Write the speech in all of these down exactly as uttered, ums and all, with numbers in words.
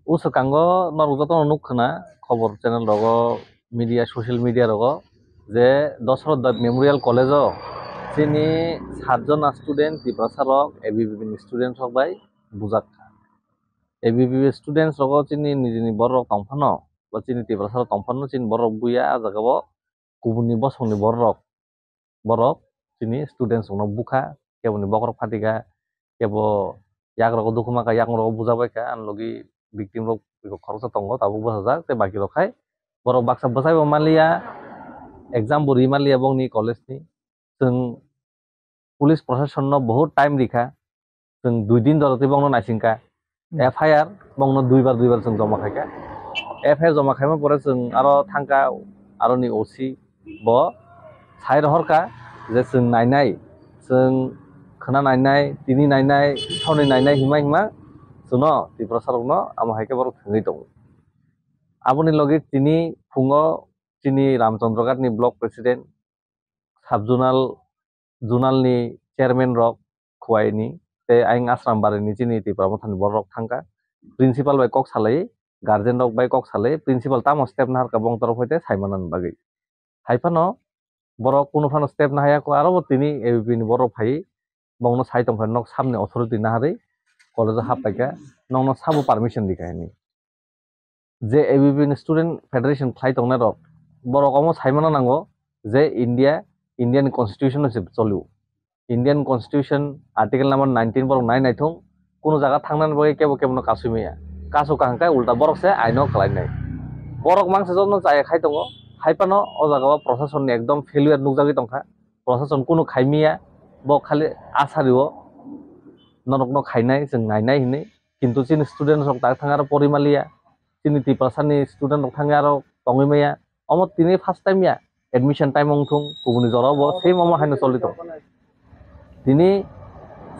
O swkango norok jotono nuk khna khobor channel rogo, media, social media rogo je Dasarath Deb Memorial College o chini satjona student Tiprasa rok A B V P ni student rok bai bujak kha. A B V P students rogo chini nijini borok tongphano ba chini Tiprasa rok tongphano chini borok buya a jaga o kubuni bosongni borok borok chini students rokno bukha, keboni bokhorok phatikha, kebo yagrogo dukhumakha, yakung rogo bujabaikha, ani logi victim rok khoroksa tongo, tabuk bwsajak, tei baki rok khai borok baksa bwsaibo manliya, exam bo ri manliya bongni college ni. Chwng police proshasonno bahut time rikha, chwng dui din doro tei bongno naisingkha. Hmm. F I R bongno duibar duibar chwng joma khaikha. F I R joma khaima pore chwng aro thangkha aroni O C bo sai rohorkha je chwng nainai, chwng khwna nainai, tini nainai, soni nainai hima hima chwngno Tiprasa rokno amo hai khe borok thwngwi tongo. Aboni logi tini phungo chini Ramchandraghat ni block president, sub zonal, zonal ni chairman rok Khowai ni tei ayang Asrambari ni chini Tipra Motha ni borok rok thangkha. Principal bai kok salai, guardian rok bai kok salai, principal tamo step naharkha bong torok hoite saimanani bagwi. Hai phano borok kunu phano step nahaya kho, aro bo tini A B P ni borok phai bongno sai tongkha, nok samni authority naharwi college o hap paikha, nokno sabo permission rikha hinwi. Je A B V P ni student federation khlai tongnai rok, borok omo sai mano nango je India, Indian constitution no se choli o. Indian constitution article number nineteen borok nai naithung, kuno jaga thangnani bagwi kebo kebo no kasui maya. Kasu kaham khe ulta borok se aino khlai nai. Borok mangsa jotono chaya khai tongo, hai phano o jaga o proshasonni ekdom failure nukjagwi tongkha. Proshashan kuno khai maya, bo khali asari o norok no khainai, chwng nainai hinwi. Kintu chini student rok tak thang aro pori maliya, chini Tiprasa ni student rok thangwi aro tongwi maya. Omo tini first time ya, admission time wng thung, kubuni jora bo same omo haino choli tong. Tini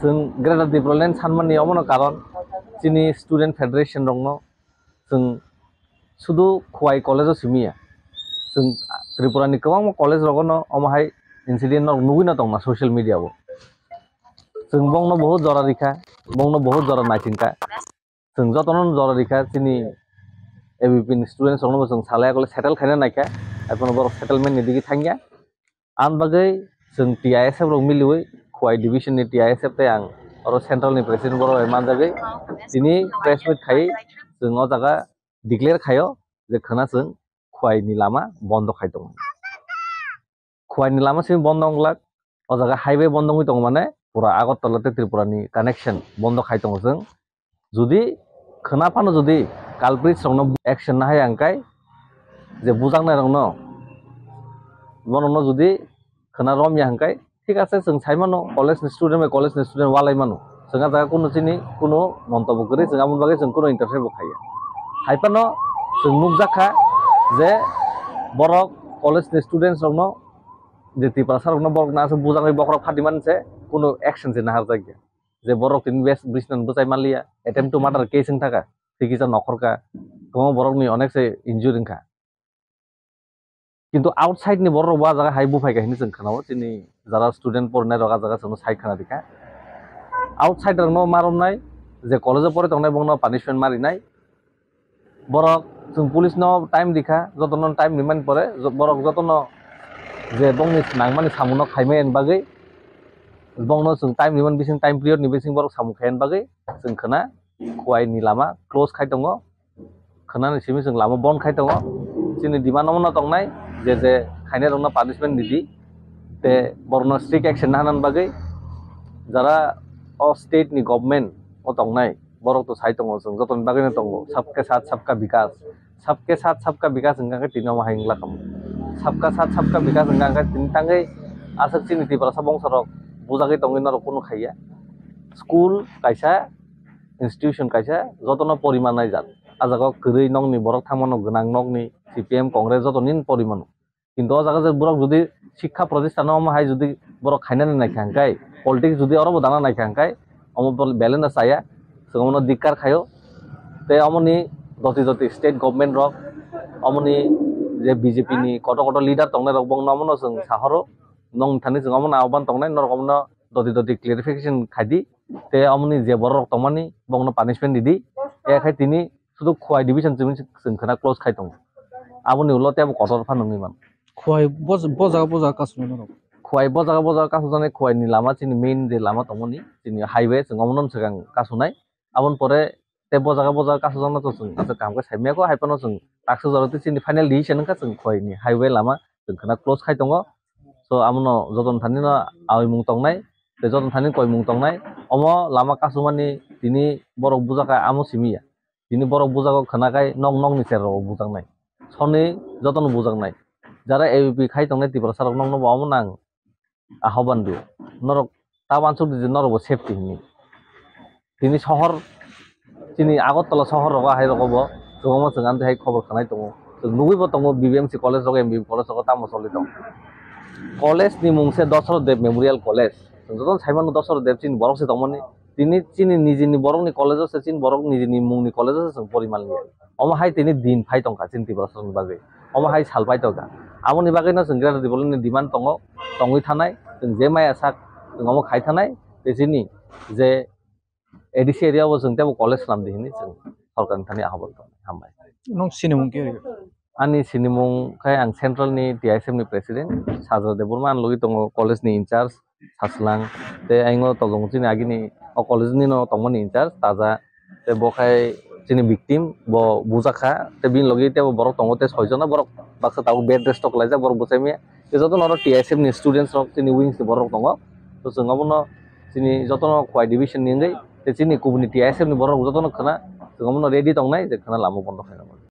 chwng Greater Tipraland sanmani omono karon chini student federation rokno chwng sudu Khowai college o simi ya. Chwng Tripura ni kwbangma college rogono omo hai incident no nugwi no tongma social media o. Chwng bongno bahut jora rikha, bongno bahut jora naisingkha. Chwng jotono jora rikha, chini A B P ni students rokno bo chwng salai kole settle khaina naikha, ekheno borok settlement ni digi thangya. Ang bagwi chwng T I S F rok miliwi, Khowai division ni T I S F tei ang oro central ni president borok bai manjagwi tini press meet khai chwng o jaga declare khaio je khwna chwng Khowai ni lama bondo khai tongo. Khowai ni lama simi bondo wng glak, o jaga highway bondo wngwi tongo, mane pura Agartala tei Tripura ni connection bondo khai tongo chwng. Jodi khwna phano jodi culprits rokno action nahai ang kai, je bujaknai rokno, borokno jodi khwna romya hwnkhe, thik ase, chwng sai mano college ni student bai college ni student walai mano, chwng ah jaga kunu chini kunu montobo kwrwi, chwng aboni bagwi chwng kunu interfere bo khaiya. Hai phano chwng nukjak kha je borok college ni students rokno, je Tiprasa rokno borok na aswk bujaknai bokhorok phati man se kunu action se naharjakya. Je borok tini bes bisnan bwchai manliya, attempt to murder case wng thaka, tikisa nokhorka, kwbangma borokni onek se injury wngkha. Kintu outside ni borok bo ah jaga hai buphai kha hinwi chwng khwnao, chini jara student porinai rok ah jaga chwngno sai khwna rikha. Outside rokno ma romnai, je college o pori tongnai bongno punishment ma rinai. Borok chwng police no time rikha, jotono time rimani pore, jo-, borok jotono je bongni nangmani samungno khaimani bagwi, bongno chwng time rimani bising, time period ni bising borok samung khaimani bagwi chwng khwna Khowai ni lama close khai tongo, khwnani simi chwng lama bon khai tongo. Chini demand omono tongnai je je khainai rokno punishment ridi, te borokno strict action naharnani bagwi jara o state ni government o tongnai, borok to sai tongo, chwng jotoni bagwino tongo, sabke sath sabka bikas, sabke sath sabka bikas hwnkha khe tini omo hai wngla kamo. Sabka sath sabka bikas hwnkha khe tini tangwi aswk chini Tiprasa bongso rok bujagwi tongwi norok kunu khaiya. School kaisa, institution kaisa, jotono poriman naijak. Ah jaga o kwrwi nokni borok thangmano, gwnang nokni, C P M, Congress jotoni porimano. Kintu o jaga je borok jodi sikha protistano omo hai jodi borok khainani naikha hwnkhe, politics jodi oro bo dana naikha hwnkhe, omo bel-, belai no chaya, chwng omono dikkar khaio. Tei omoni doti doti state government rok, omoni je B J P ni kotor kotor leader tongnai rok, bongno omono chwng sahoro, nong thani chwng omono ahban tongnai, norok omono doti doti clarification khaidi, tei omoni je borok rok tongmani, bongno punishment ridi, ya khai tini sudu Khowai division chini chwng khwna close khai tongo. Aboni ulo tebo kotor phano wngwi mano. Khowai bo, bo jaga, bo jaga kasumani norok. Khowai bo jaga, bo jaga kasujaknai, Khowai ni lama chini main je lama tongmani, chini highway, chwng omono swkang kasunai. Aboni pore tei bo jaga, bo jaga kasujakna to chwng aswk kaham khe saimaya kho, hai phano chwng taksa jora tei chini final decision wngkha chwng Khowai ni highway lama chwng khwna close khai tongo. So, abono jotono thani no awi mung tongnai, tei jotono thani koi mung tongnai. Omo lama kasumani tini borok bujak kha, amo simi ya. Tini borok bujago khwna khai nok nokni cherrok bujaknai. Soni jotono bujaknai. Jara A B P khai tongnai Tiprasa rok nokno bo omo nang ahoban dio. Norok ta uansuk di je norok bo safety hinwi. Tini sohor, chini Agartala sohor rogo hai rogo bo kwbangma chwng amtwi hai khobor khwnai tongo. Chwng nugwi bo tongo B B M C college rogo, M B M college rogo tamo choli tongo. College ni mung se Dasarath Deb Memorial College. Chwng jotono sai mano Dasarath Deb chini borok se tongmani. Tini chini nijini borokni college o se chini borok nijini mungni college o se chwng pori manliya. Omo hai tini din phai tongkha chini Tiprasarokni bagwi. Omo hai sal phai tongkha. Aboni bagwino chwng Greater Tipraland ni demand tongo, tongwi thanai. Chwng je maya sak chwng omo khai thanai. Tei chini je A D C area o chwng teibo college swnam di hinwi chwng sorkarni thani ahoban tongo. Hambai. Nung sinimung khe? Ani sinimung khe ang central ni T I S F ni president Sajra Debbarma, ani logi tongo college ni in charge Saslang, tei ayang o tolong chini agini o college ni no tongmani in charge Taja, tei bo khai chini victim bo bujak kha, tei bini logi teibo borok tongo tei soi jona borok baksa tabuk bed rest o kwlaijak borok bwsai maya, tei jotono oro T I S F ni students rok chini wings ni borok tongo, to chwng obono chini jotono Khowai division ni wngwi tei chini kubuni T I S F ni borok jotono khwna chwng obono ready tongnai je khwna lama bondo khaina.